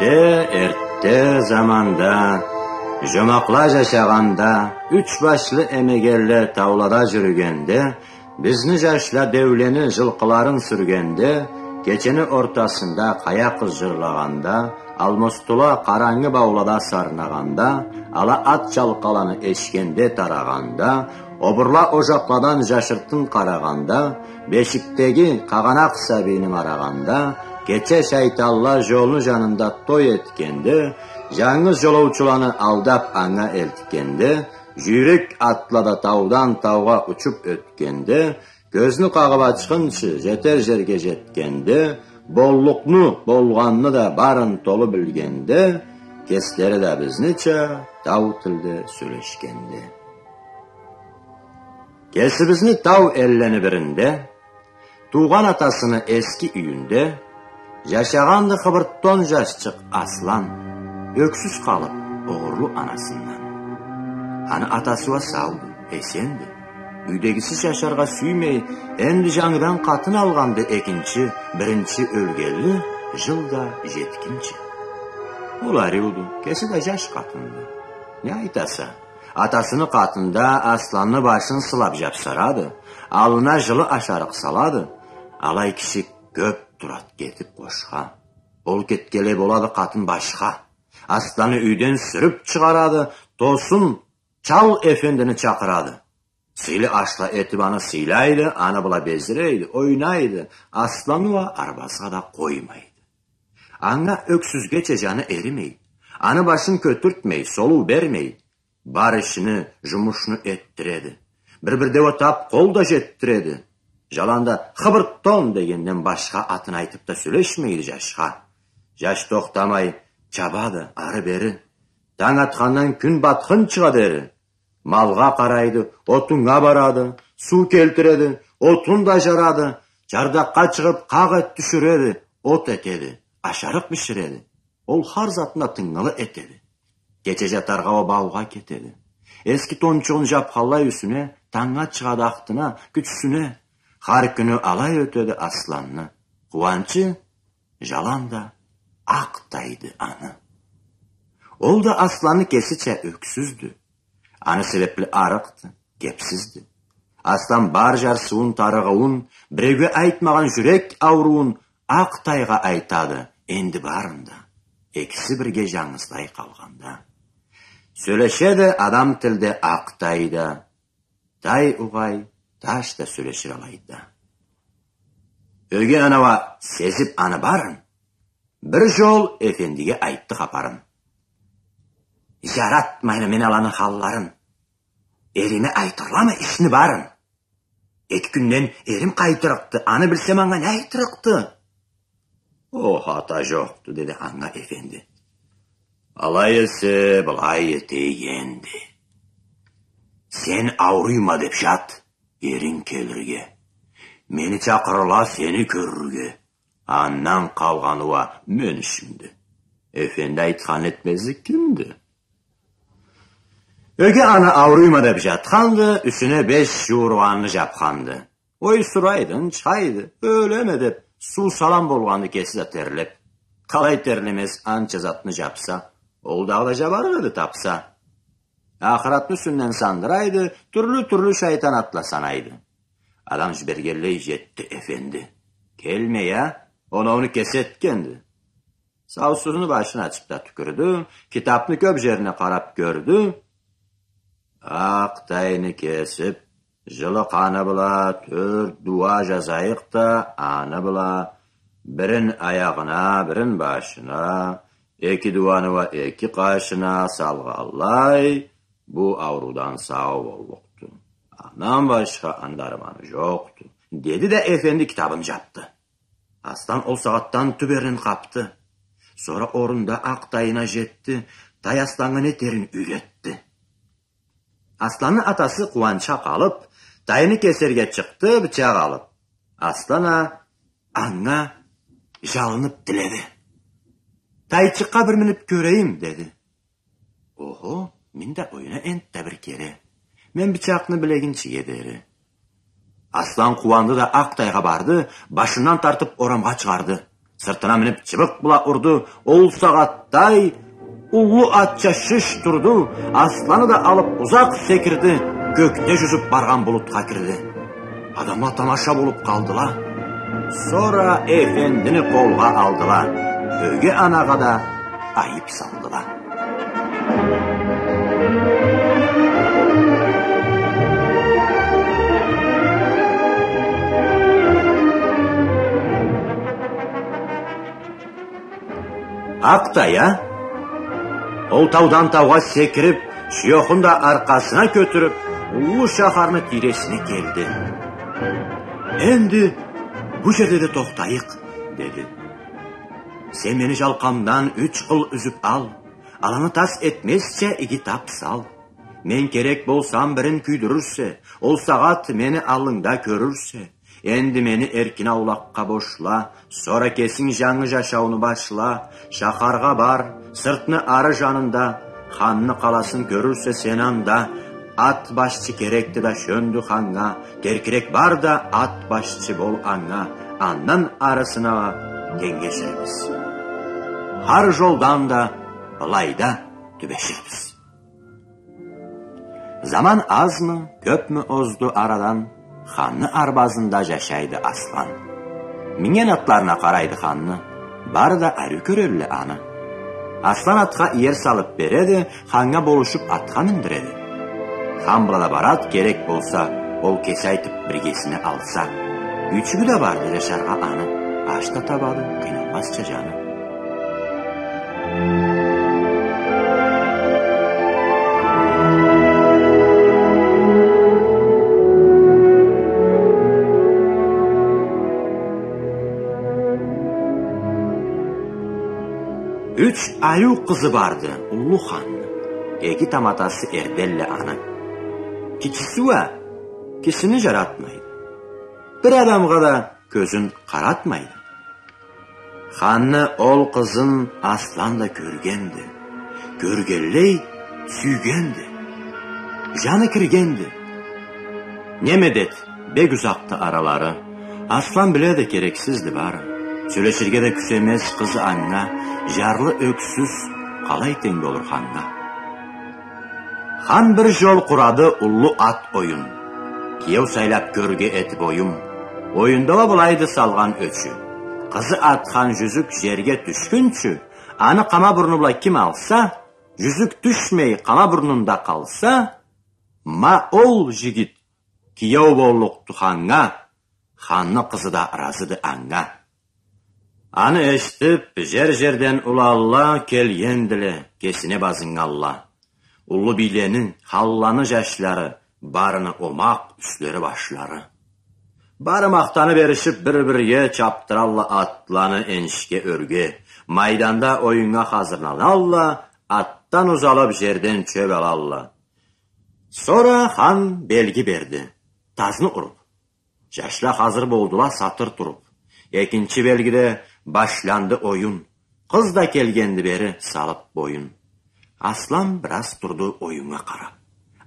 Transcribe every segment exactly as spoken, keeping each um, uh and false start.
Эртте, эртте заманда, жомакъла жашагъанда, юч башлы эмегенле таулада жюрюгенде, бизни жашла деулени жылкъыларын сюргенде, кечени ортасында къая къыз жырлагъанда, алмостула къарангы баулада сарнагъанда, ала ат жалкъаланы эшгенде тарагъанда, обурла ожакъладан жашыртын къарагъанда, бешикдеги къагъанакъ сабийни марагъанда, кече шайтанла жолну жанында той этгенде, жангыз жолоучуланы алдап анга элтгенде, жюйрек атла да таудан таугъа учуп ётгенде, кёзню къагъып ачхынчы жетер жерге жетгенде, боллукъну, болгъанны да барын толу билгенде, кеслери да бизнича тау тилде сёлешгенде. Кесибизни тау эллени биринде, туугъан атасыны эски юйюнде, жашагъанды хыбыртон жашчыкъ Аслан, ёксюз къалып, огъурлу анасындан. Аны атасы уа сауду, эсенди. Юйдегиси жашаргъа сюймей, энди жангыдан къатын алгъанды экинчи, биринчи ёлгенли жыл да жетгинчи. Ол ариуду, кеси да жаш къатынды. Не айтаса, атасыны къатында Асланны башын сылап жапсарады, аллына жылы ашарыкъ салады. Алай киши кёп турад кетип къошха. Ол кетгенлей болады къатын башха. Асланны юйден сюрюп чыгъарады, Тосун, чал эфендини чакъырады. Сыйлы ашла этип аны сыйлайды, аны бла безирейди, ойнайды. Асланны уа арбазгъа да къоймайды. Анга ёксюзгеча жаны эримейди. Аны башын кётюртмей, солуу бермейди. Бар ишни, жумушну этдиреди. Бир-бирде уа тап къол да жетдиреди. Жаланда хыбыртон дегенден башха атын айтып да сёлешмейди жашха. Жаш тохтамай чабады ары-бери. Танг атхандан кюн батхынчыгъа дери. Малгъа къарайды, отуннга барады, суу келтиреди, отун да жарады, жардакъгъа чыгъып, къакъ эт тюшюреди, от этеди, ашарыкъ биширеди. Ол хар затны тынгылы этеди. Кече жатаргъа уа баугъа кетеди. Эски тончугъун жапханлай юсюне, тангнга чыгъады ахтына, кючюсюне. Хар кюню алай ётеди Асланны. Къууанчы жаланда Акътайды аны. Ол да Асланны кесича ёксюздю. Аны себепли арыкъды, кепсизди. Аслан бар жарсыуун, тарыгъыуун, биреуге айтмагъан жюрек ауруун Акътайгъа айтады, энди барын да, экиси бирге жангызлай къалгъанда. Сёлешеди адам тилде Акътай да, тай угъай, таш да сёлешир алайда. Ёге ана уа сезип аны барын, бир жол эфендиге айтды хапарын. Жаратмайма мен аланы халларын. Эриме айтырламы ишни барын? Эки кюнден эрим къайтырыкъды, аны билсе, манга не айтырыкъды? Ох, ата жокъду, деди анга эфенди. Алай эсе, былай этейик энди. Сен ауруйма деп жат, эринг келирге. Мени чакъырырла сени кёрюрге. Андан къалгъаны уа мен ишимди. Эфенди айтханын этмезлик кимди? Ёге ана ауруйма деп жатханды, юсюне беш жууругъанны жапханды. Ой сурайды, ынчхайды, ёлеме деп, суу салам болгъанды кеси да терлеп. Къалай терлемез, анча затны жапса, ол дагъыда жабарыкъ эди тапса. Ахыратны юсюнден сандырайды, тюрлю-тюрлю шайтан атла санайды. Адам жибергенлей жетди эфенди. Келмей а, оноуну кеси этгенди. Саусузну башын ачып да тюкюрдю, китапны кёп жерине къарап кёрдю. Акътайны кесип, жылы къаны бла тёрт дууа жазайыкъ да, аны бла бирин аягъына, бирин башына, эки дууаны уа эки къашына салгъанлай, бу аурудан сау боллукъду. Андан башха аны дарманы жокъду, деди да эфенди китабын жапды. Аслан ол сагъатдан тюберинен къапды. Сора орунда Акътайына жетди, тай Асланнга не этерин юйретди. Асланны атасы къууанчха къалып, тайны кесерге чыкъды бычакъ алып. Аслан а анга жалынып тиледи. Тайчыкъгъа бир минип кёрейим, деди. Охо, мин да, ойна энтда бир кере. Мен бычакъны билегинчиге дери. Аслан къууанды да Акътайгъа барды, башындан тартып орамгъа чыгъарды. Сыртына минип, чыбыкъ бла урду. Ол сагъатдай уллу атча шыш турду. Асланы да алып, узакъ секирди. Кёкде жюзюп баргъан булутха кирди. Адамла тамаша болуп къалдыла. Сора эфендини къолгъа алдыла. Ёге анагъа да айып салдыла. Акъ тай а? Ол таудан таугъа секирип, шуёхун да аркъасына кётюрюп, уллу шахарны тийресине келди. «Энди бу жерде да тохтайыкъ», — деди. «Сен мени жалкъамдан юч къыл юзюп ал, аланы тас этмезча иги тап сал. Мен керек болсам, бирин кюйдюрюрсе, ол сагъат мени аллынгда кёрюрсе. Энди мени эркин аулакъгъа бошла, сора кесинг жангы жашауну башла. Шахаргъа бар, сыртны ары жанында, ханны къаласын кёрюрсе сен анда. Ат башчы керекди да шёндю ханнга, теркирек бар да ат башчы бол анга. Андан арысына кенгеширбиз. Хар жолдан да былайда тюбеширбиз». Заман азмы, кёпмю озду арадан, ханны арбазында жашайды аслан. Минген атларына къарайды ханны, бары да ариу кёрелле аны. Аслан атха иер салып береди, ханнга болушуп атха миндиреди. Хан бла да барад, керек болса, ол кеси айтып биргесине алса. Ючюгю да барды жашаргъа аны, аш да табады, къыйналмазча жаны. Юч ариу къызы барды уллу ханны. Эки таматасы эрделле аны. Кичиси уа кишини жаратмайды. Бир адамгъа да кёзюн къаратмайды. Ханны ол къызын аслан да кёргенди. Кёргенлей сюйгенди. Жаны киргенди. Не медет, бек узакъды аралары. Аслан биледи, керексизди бары. Сёлеширге да кюсемез къызы анга. Жарлы ёксюз къалай тенг болур ханнга? Хан бир жол къурады уллу ат оюн. Киеу сайлап кёрюрге этип оюн. Оюнда уа былайды салгъан ёчю: къызы атхан жюзюк жерге тюшгюнчю, аны къама бурну бла ким алса, жюзюк тюшмей къама бурнунда къалса, ма ол жигит киеу боллукъду ханнга, ханны къызы да ыразыды анга. Аны эшитип, жер-жерден уланла келгендиле, кесине базыннганла. Уллу бийлени, ханланы жашлары, барыны омакъ юслери, башлары. Бары махтаны беришип, бир-бирге чапдыралла атланы энишге, ёрге. Майданда оюннга хазырланалла, атдан узалып, жерден чёп алалла. Сора хан белги берди, тазны уруп. Жашла хазыр болдула сатыр туруп. Экинчи белгиде башланды оюн. Къыз да келгенди бери салып боюн. Аслан бир аз турду оюннга къарап,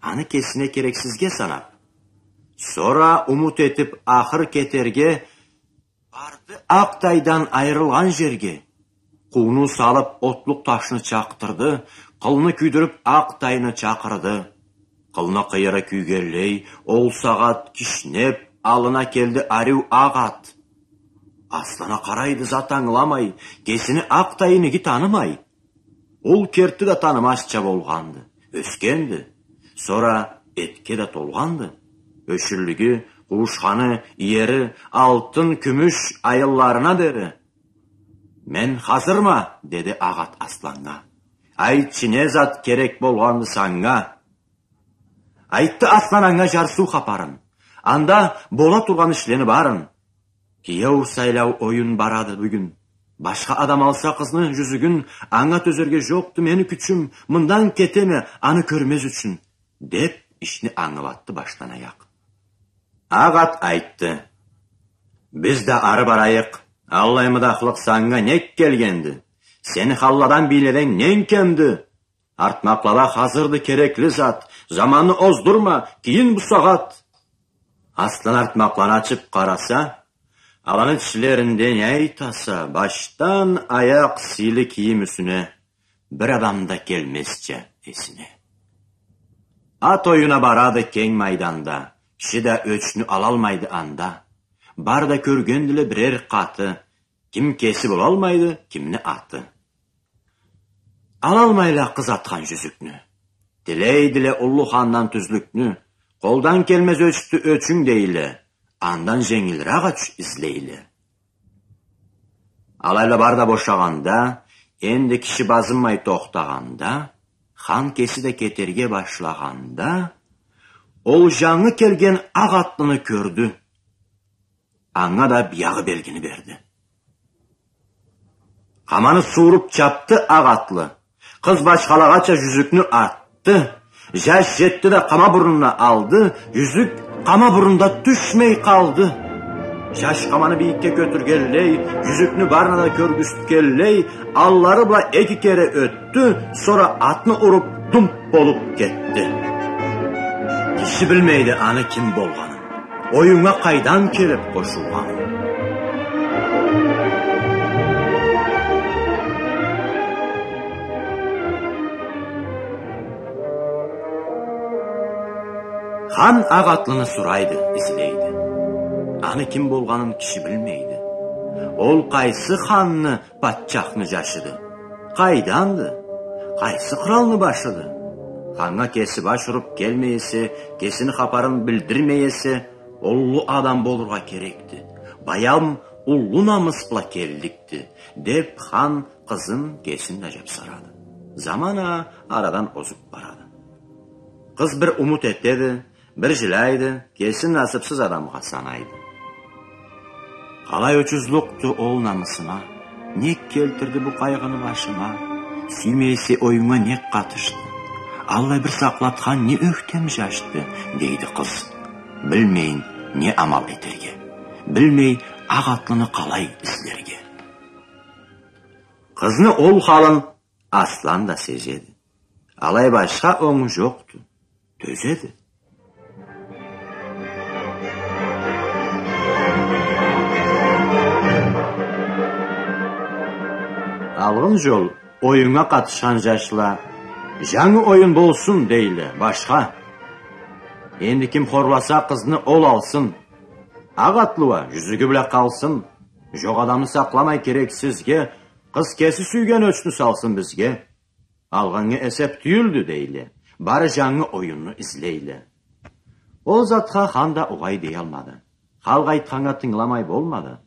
аны кесине керексизге санап. Сора умут этип ахыр кетерге, барды Акъ тайдан айырылгъан жерге. Къууну салып, отлукъ ташны чакъдырды, къылны кюйдюрюп, Акъ тайны чакъырды. Къылны къыйыры кюйгенлей, ол сагъат кишнеп, аллына келди ариу акъ ат. Аслан а къарайды, зат ангыламай, кесини Акъ тайын иги танымай. Ол керти да танымазча болгъанды, ёсгенди. Сора этге да толгъанды. Ёшюнлюгю, къууушханы, иери, алтын, кюмюш айылларына дери. «Мен хазырма», — деди акъ ат асланнга. «Айтчы, не зат керек болгъанды саннга?» Айтды аслан анга жарсыу хапарын. Анда бола тургъан ишлени барын. Киеу сайлау оюн барады бюгюн. Башха адам алса къызны жюзюгюн, анга тёзерге жокъду мени кючюм, мындан кетеме, аны кёрмез ючюн, — деп, ишни ангылатды башдан аякъ. Акъ ат айтды: «Биз да ары барайыкъ. Аллай мыдахлыкъ санга нек келгенди? Сени ханладан, бийледен ненг кемди? Артмакълада хазырды керекли зат. Заманны оздурма, кийин бу сагъат». Аслан артмакъланы ачып къараса, Аланы тишлеринде не айтаса, башдан аякъ сыйлы кийим юсюне бир адам да келмезча эсине. Ат оюна барады кенг майданда, киши да ёчню алалмайды анда. Бары да кёргендиле бирер къаты, ким кеси болалмайды кимни аты. Алалмайла къыз атхан жюзюкню. Тилейдиле уллу хандан тюзлюкню. Къолдан келмез ёчдю ёчюнг дейле. Андан женгилирек ёч излейле. Алайла бары да бошагъанда, энди киши базынмай тохтагъанда, хан кеси да кетерге башлагъанда, ол жангы келген акъ атлыны кёрдю. Анга да биягъы белгини берди. Къаманы сууруп чапды акъ атлы. Къыз башхалагъача жюзюкню атды. Жаш жетди да къама бурнуна алды. Жюзюк къама бурнунда тюшмей къалды. Жаш къаманы бийикге кётюргенлей, жюзюкню барына да кёргюзтгенлей, аллары бла эки кере ётдю, сора атны уруп думп болуп кетди. Киши билмейди аны ким болгъанын. Оюннга къайдан келип къошулгъан? Хан акъ атлыны сурайды, излейди. Аны ким болгъанын киши билмейди. Ол къайсы ханны, патчахны жашыды? Къайданды? Къайсы къралны башыды? Ханнга кеси баш уруп келмей эсе, кесини хапарын билдирмей эсе, уллу адам болургъа керекди. Баям уллу намыс бла келликди, — деп, хан къызын, кесин да жапсарады. Заман а арадан озуп барады. Къыз бир умут этеди, бир жиляйды, кесин насыпсыз адамгъа санайды. Къалай учузлукъду ол намысыма? Нек келтирди бу къайгъыны башыма? Сюймей эсе оюннга нек къатышды? Аллай бир сакълатхан не ёхтем жашды? — дейди къыз, билмейин не амал этерге, билмей акъ атлыны къалай излерге. Къызны ол халын аслан да сезеди. Алай башха онгу жокъду. Тёзеди. Алгъын жол оюннга къатышхан жашла: «Жангы оюн болсун, — дейле, — башха. Энди ким хорласа къызны, ол алсын. Акъ атлы уа жюзюгю бла къалсын. Жокъ адамны сакъламай керексизге, къыз кеси сюйген ёчню салсын бизге». Алгъаннга эсеп тюйюлдю, — дейле. Бары жангы оюнну излейле. Ол затха хан да огъай деялмады. Халкъ айтханнга тынгыламай болмады.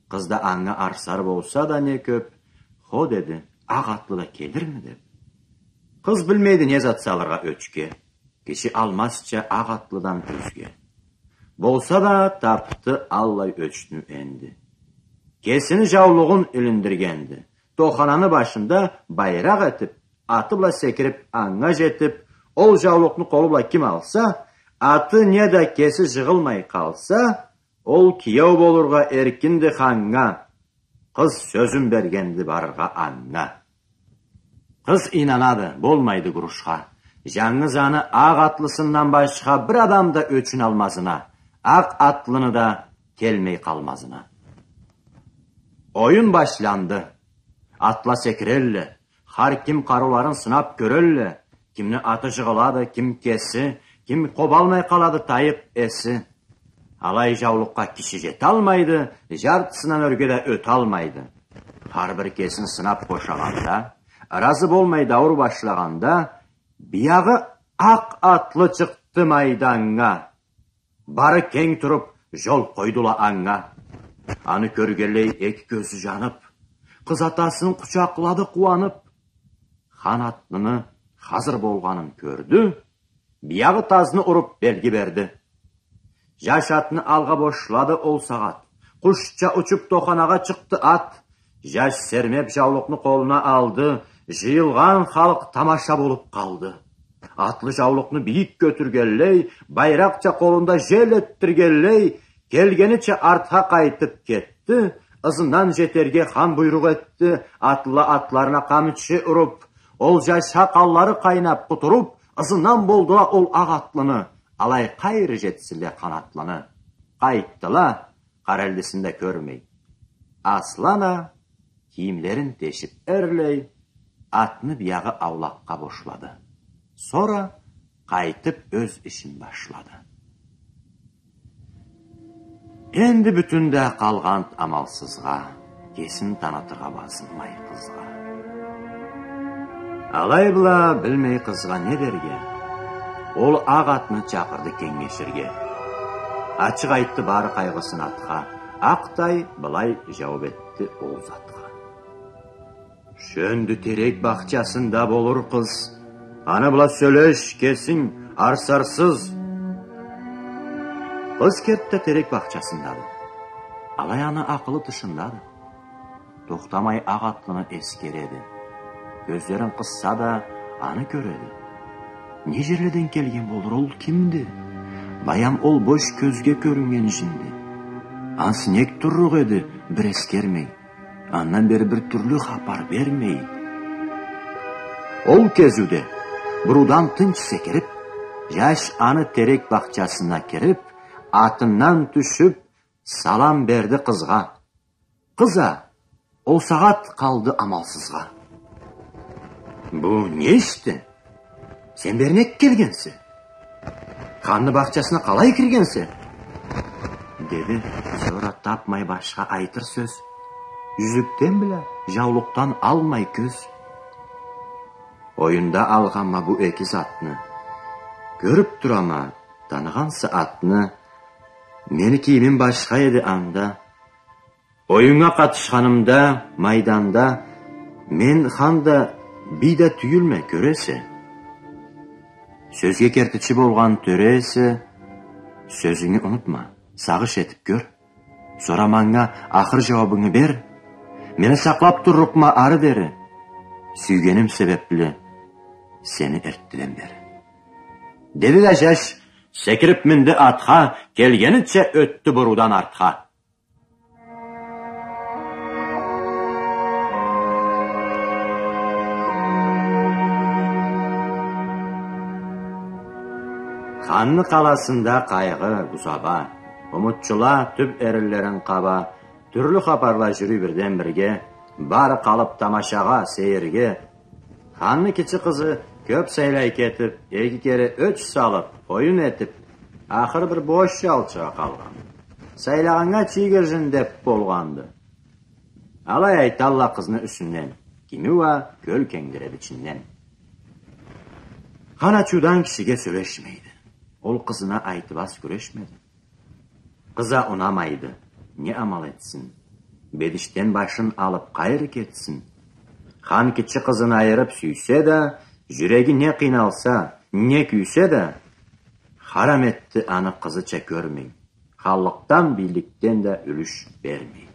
Къыз да анга арсар болса да не кёп, «Хо, — деди, — акъ атлы да келирми?» — деп. Къыз билмейди не зат салыргъа ёчге. Киши алмазча акъ атлыдан ёзге. Болса да тапды аллай ёчню энди. Кесини жаулугъун илиндиргенди. Тохананы башында байракъ этип, аты бла секирип анга жетип, ол жаулукъну къолу бла ким алса, аты неда кеси жыгъылмай къалса, ол киеу болургъа эркинди ханнга. Къыз сёзюн бергенди барыргъа анга. Къыз ийнанады, болмайды гурушха. Жангыз аны акъ атлысындан башха бир адам да ёчюн алмазына, акъ атлыны да келмей къалмазына. Оюн башланды. Атла секирелле, хар ким къарыуларын сынап кёрелле, кимни аты жыгъылады, ким кеси, ким къобалмай къалады тайып эси. Алай жаулукъгъа киши жеталмайды, жартысындан ёрге да ёталмайды. Хар бир кесин сынап бошагъанда, ыразы болмай даур башлагъанда, биягъы акъ атлы чыкъды майданнга. Бары кенг туруп, жол къойдула анга. Аны кёргенлей эки кёзю жанып, къыз атасын къучакълады къууанып. Хан атлыны хазыр болгъанын кёрдю, биягъы тазны уруп белги берди. Жаш атны алгъа бошлады ол сагъат. Къушча учуп тоханагъа чыкъды ат. Жаш сермеп жаулукъну къолуна алды. Жыйылгъан халкъ тамаша болуп къалды. Атлы жаулукъну бийик кётюргенлей, байракъча къолунда жел этдиргенлей, келгенича артха къайтып кетди. Ызындан жетерге хан буйрукъ этди. Атлыла атларына къамчы уруп, ол жашха къанлары къайнап къутуруп, ызындан болдула ол акъ атлыны. Алай къайры жетсинле хан атлыны. Къайтдыла. къаралдисин да кёрмей. Аслан а, кийимлерин тешип эрлей, атны биягъы аулакъгъа бошлады. Сора къайтып ёз ишин башлады. Энди бютюн да къалгъанд амалсызгъа, кесин танытыргъа базынмай къызгъа. Алай бла билмей къызгъа не дерге, ол акъ атны чакъырды кенгеширге. Ачыкъ айтды бары къайгъысын атха. Акътай былай жууап этди ол затха: Шёндю терек бахчасында болур къыз. Аны бла сёлеш кесинг арсарсыз. Къыз керти да терек бахчасындады. Алай аны акъылы тышындады. Тохтамай акъ атлыны эскереди. Кёзлерин къысса да, аны кёреди. Не жерледен келген болур, ол кимди? Баям ол бош кёзге кёрюннген жинди. Ансы нек туррукъ эди бир эскермей? Андан бери бир тюрлю хапар бермей. Ол кезиуде буруудан тынч секирип, жаш аны терек бахчасына кирип, атындан тюшюп, салам берди къызгъа. Къыз а ол сагъат къалды амалсызгъа. Бу не ишди? Сен бери нек келгенсе? Ханны бахчасына къалай киргенсе? Деди, сора тапмай башха айтыр сёз. Жюзюкден бла жаулукъдан алмай кёз. Оюнда алгъанма бу эки затны. Кёрюп турама, таныгъанса атны. Мени кийимим башха эди анда. Оюннга къатышханымда, майданда, мен хан да, бий да тюйюлме, кёресе. Сёзге кертичи болгъан тёре эсе, сёзюнгю унутма, сагъыш этип кёр. Сора манга ахыр жууабынгы бер. Мени сакълап туррукъма ары дери. Сюйгеним себепли сени эрттиден бери. Деди да жаш, секирип минди атха, келгенича ётдю буруудан артха. Ханны къаласында къайгъы, гузаба, умутчула тюп эринлерин къаба, тюрлю хапарла жюрюй бирден бирге, бары къалып тамашагъа, сейирге. Ханны кичи къызы кёп сайлай кетип, эки кере ёч салып, оюн этип, ахыр бир бош жаулчугъа къалгъан. Сайлагъаннга чийгиржин деп болгъанды. Алай айталла къызны юсюнден, кими уа кёл кенгдиреди ичинден. Хан ачыудан кишиге сёлешмейди. Ол къызына айтып аз кюрешмеди. Къыз а унамайды, не амал этсин? Бедишден башын алып къайры кетсин? Хан кичи къызын айырып сюйсе да, жюреги не къыйналса, не кюйсе да, харам этди аны къызыча кёрмей. Ханлыкъдан, бийликден да юлюш бермей.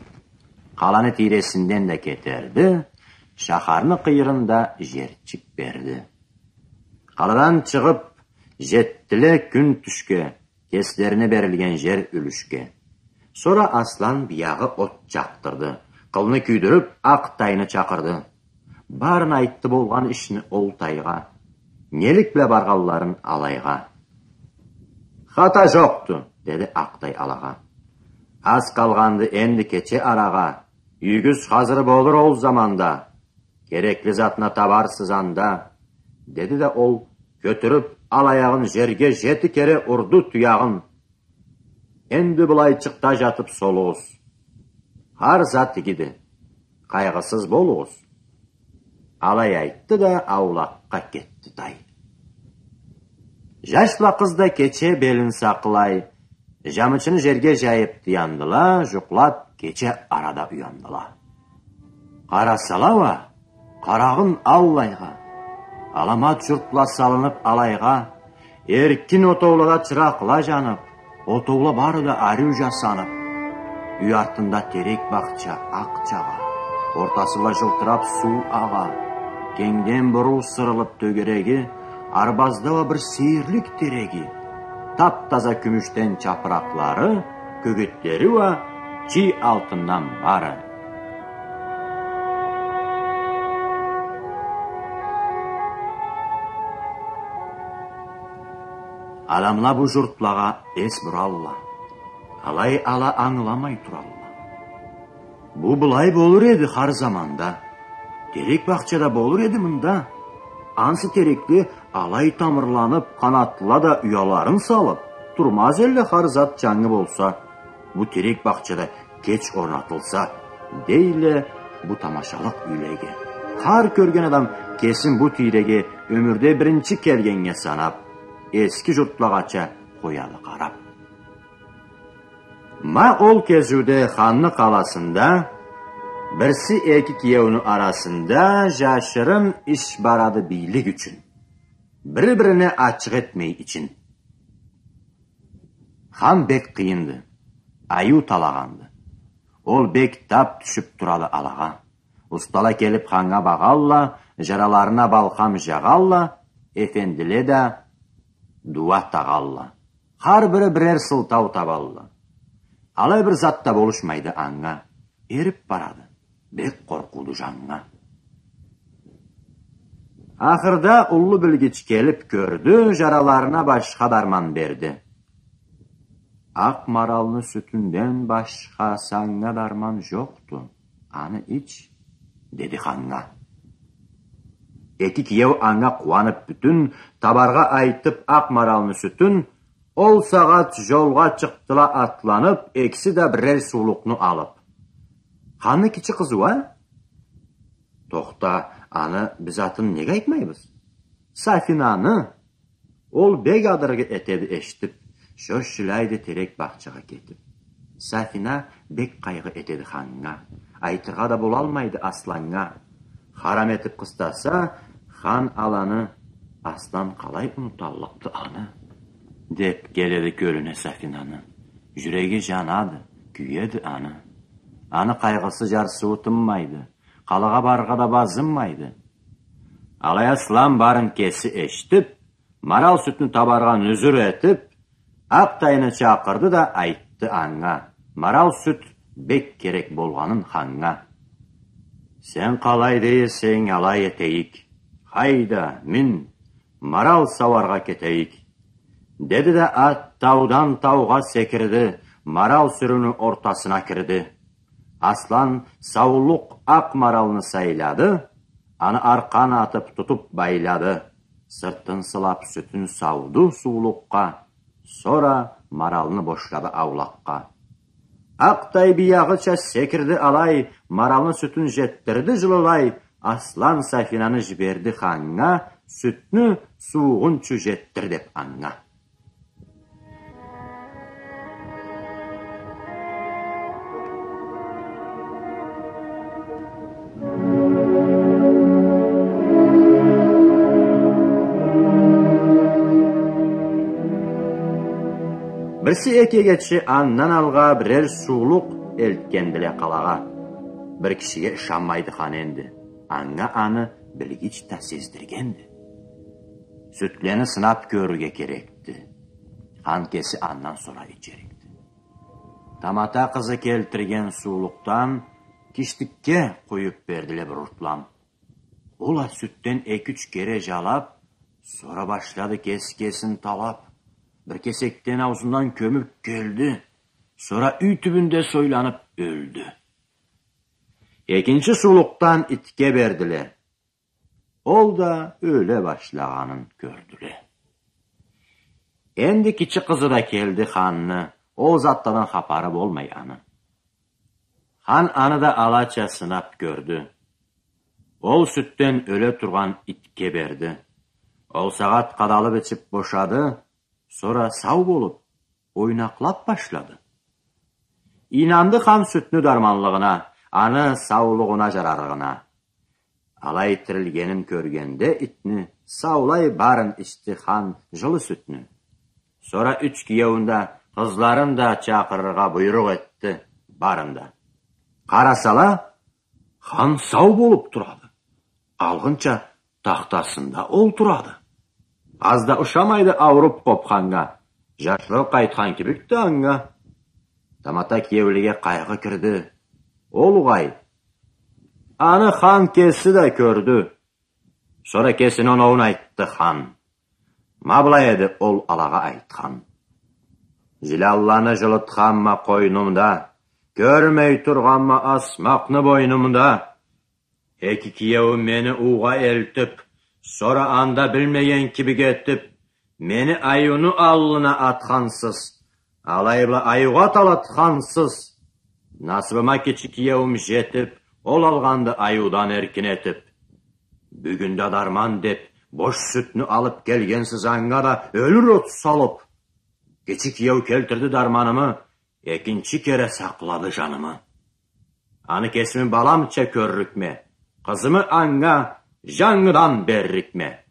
Къаланы тийресинден да кетерди, шахарны къыйырында жерчик берди. Къаладан чыгъып, жетдиле кюн тюшге, кеслерине берилген жер юлюшге. Сора Аслан биягъы от жакъдырды, къылны кюйдюрюп, Акътайны чакъырды. Барын айтды болгъан ишни ол тайгъа, нелик бла баргъанларын алайгъа. Хата жокъду, деди Акътай алагъа. Аз къалгъанды энди кече арагъа, юйюгюз хазыр болур ол заманда. Керекли затны табарсыз анда, деди да ол, кётюрюп ал аягъын, жерге жети кере урду туягъын. Энди былайчыкъда жатып солугъуз. Хар зат игиди. Къайгъысыз болугъуз. Алай айтды да, аулакъгъа кетди тай. Жаш бла къыз да кече белин сакълай, жамычыны жерге жайып тыяндыла, жукълап кече арада уяндыла. Къарасала уа, къарагъын аллайгъа, аламат журтла салынып алайгъа, эркин отоулада чыракъла жанып, отоула бары да ариу жасанып, юй артында терек бахча акъ чагъа, ортасында жылтырап суу агъа, кенгден буруу сырылып тёгереги, арбазда уа бир сейирлик тереги, тап-таза кюмюшден чапыракълары, кёгетлери уа чий алтындан бары. Адамла бу журтлагъа эс буралла. Алай ала ангыламай туралла. Бу былай болур эди хар заманда. Терек бахчада болур эди мында. Ансы терекле алай тамырланып, къанатла да уяларын салып, турмаз элле хар зат джангы болса. Бу терек бахчада кеч орнатылса, дейле бу тамашалыкъ юйлеге. Хар кёрген адам кесин бу тийреге ёмюрде биринчи келгеннге санап, эски журтлагъача къояды къарап. Ма ол кезиуде ханны къаласында бирси эки киеуню арасында жашырын иш барады бийлик ючюн. Бири-бирине ачыкъ этмей ичин. Хан бек къыйынды, айыу талагъанды. Ол бек тап тюшюп турады алагъа. Устала келип ханнга багъалла, жараларына балкъам жагъалла, эфендиле да дуа тагъалла. Хар бири бирер сылтау табалла. Алай бир зат да болушмайды анга. Эрип барады. Бек къоркъууду жаннга. Ахырда уллу билгич келип кёрдю, жараларына башха дарман берди. Акъ маралны сютюнден башха санга дарман жокъду. Аны ич, деди ханнга. Эки киеу анга къууанып бютюн, табаргъа айтып акъ маралны сютюн, ол сагъат жолгъа чыкъдыла атланып, экиси да бирер суулукъну алып. Ханны кичи къызы уа? Тохта, аны биз атын неге айтмайбыз? Сафинаны. Ол бек адыргъы этеди эшитип, шош жиляйды терек бахчагъа кетип. Сафина бек къайгъы этеди ханнга. Айтыргъа да болалмайды асланнга. Харам этип къыстаса, хан аланы, аслан къалай унуталлыкъды аны? Деп келеди кёлюне Сафинаны. Жюреги жанады, кюеди аны. Аны къайгъысы-жарсыуу тынмайды. Къалагъа барыргъа да базынмайды. Алай аслан барын кеси эшитип, марал сютню табаргъа нюзюр этип, Акътайны чакъырды да айтды анга, марал сют бек керек болгъанын ханнга. Сен къалай дейсенг, алай этейик. Хайда, мин, марал сауаргъа кетейик. Деди да ат таудан таугъа секирди, марал сюрюню ортасына кирди. Аслан саулукъ акъ маралны сайлады, аны аркъан атып тутуп байлады. Сыртын сылап сютюн сауду суулукъгъа, сора маралны бошлады аулакъгъа. Акътай биягъыча секирди алай, маралны сютюн жетдирди жылылай, аслан Сафинаны жиберди ханнга, сютню суугъунчу жетдир деп анга. Бирси эки эгечи андан алгъа бирер суулукъ элтгендиле къалагъа. Бир кишиге ышанмайды хан энди. Анга аны билгич да сездиргенди. Сютлени сынап кёрюрге керекди. Хан кеси андан сора ичерикди. Тамата къызы келтирген суулукъдан киштикге къуюп бердиле бир уртлам. Ол а сютден эки-юч кере жалап, сора башлады кеси кесин талап. Бир кесекден аузундан кёмюп келди, сора юй тюбюнде сойланып ёлдю. Экинчи суулукъдан итге бердиле. Ол да ёле башлагъанын кёрдюле. Энди кичи къызы да келди ханны, ол затладан хапары болмай аны. Хан аны да алача сынап кёрдю. Ол сютден ёле тургъан итге берди. Ол сагъат къадалып ичип бошады, сора сау болуп, ойнакълап башлады. Ийнанды хан сютню дарманлыгъына, аны саулугъуна жарарыгъына. Алай тирилгенин кёргенде итни, саулай барын ичди хан жылы сютню. Сора юч киеуюн да, къызларын да чакъырыргъа буйрукъ этди барын да. Къарасала, хан сау болуп турады. Алгъынча тахтасында олтурады. Аз да ушамайды ауруп къопханнга, жашлыгъы къайтхан кибикди анга. Тамата киеулеге къайгъы кирди. Ол угъай, аны хан кеси да кёрдю. Сора кесини оноуун айтды хан. Ма былай эди ол алагъа айтхан. Жилялланы жылытханма къойнумда, кёрмей тургъанма асмакъны бойнумда. Эки киеу мени уугъа элтип, сора анда билмеген кибик этип, мени айыуну аллына атхансыз, алай бла айыугъа талатхансыз. Насыбыма кичи киеуюм жетип, ол алгъанды айыудан эркин этип. Бюгюн да дарман деп, бош сютню алып келгенсиз, анга да ёлюр от салып. Кичи киеу келтирди дарманымы, экинчи кере сакълады жанымы. Аны кесими баламча кёррюкме, къызымы анга жангыдан беррюкме.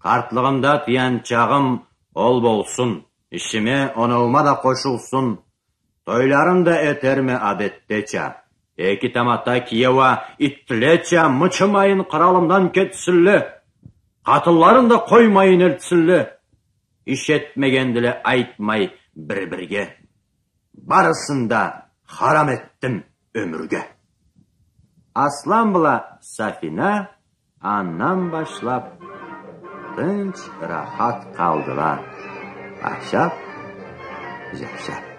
Къартлыгъымда тыянчагъым ол болсун, ишиме, оноуума да къошулсун. Тойларын да этерме адетдеча. Эки тамата киеу а итлеча мычымайын, къыралымдан кетсинле. Къатынларын да къоймайын элтсинле. Иш этмегендиле айтмай бир-бирге. Барысын да харам этдим ёмюрге. Аслан бла Сафина андан башлап тынч, рахат къалдыла ашап, жашап.